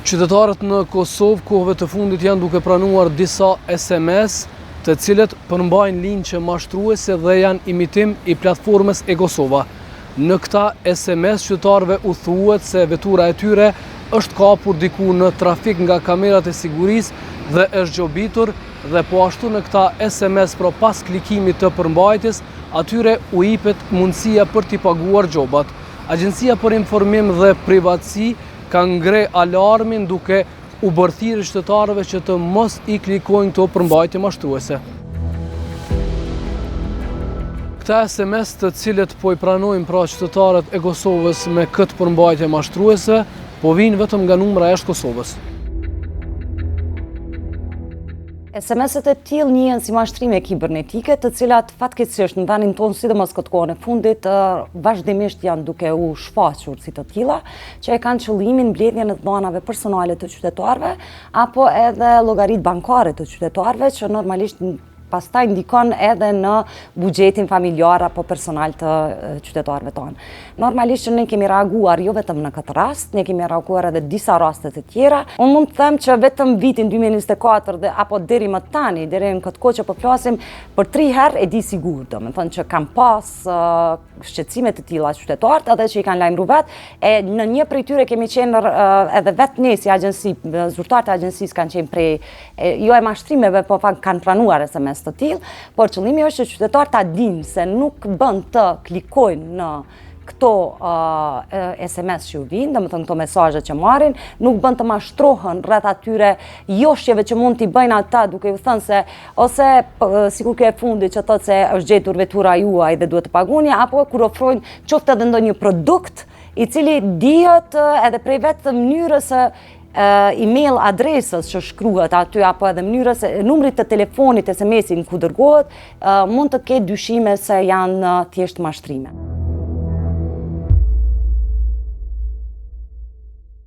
Qytetarët në Kosovë kohëve të fundit janë duke pranuar disa SMS të cilët përmbajnë linqe mashtruese dhe janë imitim i platformës e-Kosova. Në këta SMS qytetarëve u thuhet se vetura e tyre është kapur diku në trafik nga kamerat e sigurisë dhe është gjobitur dhe po ashtu në këta SMS pra pas klikimit të përmbajtjes atyre u ipet mundësia për t'i paguar gjobat. Agjencia për Informim dhe Privatësi ka ngre alarmin duke u bërë thirrje qytetarëve që të mos i klikojnë këto përmbajtje mashtruese. Këta SMS të cilët po i pranojnë pra qytetarët e Kosovës me këtë përmbajtje mashtruese, po vijnë vetëm nga numra jashtë Kosovës. SMS-et e tillë njihen si mashtrime kibernetike, të cilat fatkeqësisht në vendin tonë, sidomos këtë kohën e fundit, vazhdimisht janë duke u shfaqur si të tilla, që e kanë qëllimin mbledhjen e të dhanave personale të qytetarëve apo edhe llogaritë bankare të qytetarëve që normalisht pastaj ndikon edhe në buxhetin familjar apo personal të qytetarëve tonë. Normalisht që ne kemi reaguar jo vetëm në këtë rast, ne kemi reaguar edhe disa raste të tjera. Unë mund të them që vetëm vitin 2024 dhe apo deri më tani, deri në këtë kohë që po flasim, për tri herë e di sigurt, domethënë që kam pas shqetësime të tilla qytetarët edhe që i kanë lajmëru vetë, e në një prej tyre kemi qenë edhe vetë ne si agjenci, zyrtarët e agjencisë kanë qenë prej jo e mashtrimeve, po fakt kanë pranuar SMS të tillë, por qëllimi është që qytetarët ta dinë se nuk bën të klikojnë në këto SMS që ju vinë, domethënë këto mesazhe që marrin, nuk bën të mashtrohen rreth atyre joshjeve që mund t'i bëjnë ata duke ju thënë se ose sikur kjo e fundit që thotë se është gjetur vetura juaj dhe duhet të paguni, apo kur ofrojnë qoftë edhe ndonjë produkt i cili dihet edhe prej vetë mënyrës së email adresës që shkruhet aty apo edhe mënyrës numrit të telefonit SMS-in ku dërgohet, mund të ketë dyshime se janë thjesht mashtrime.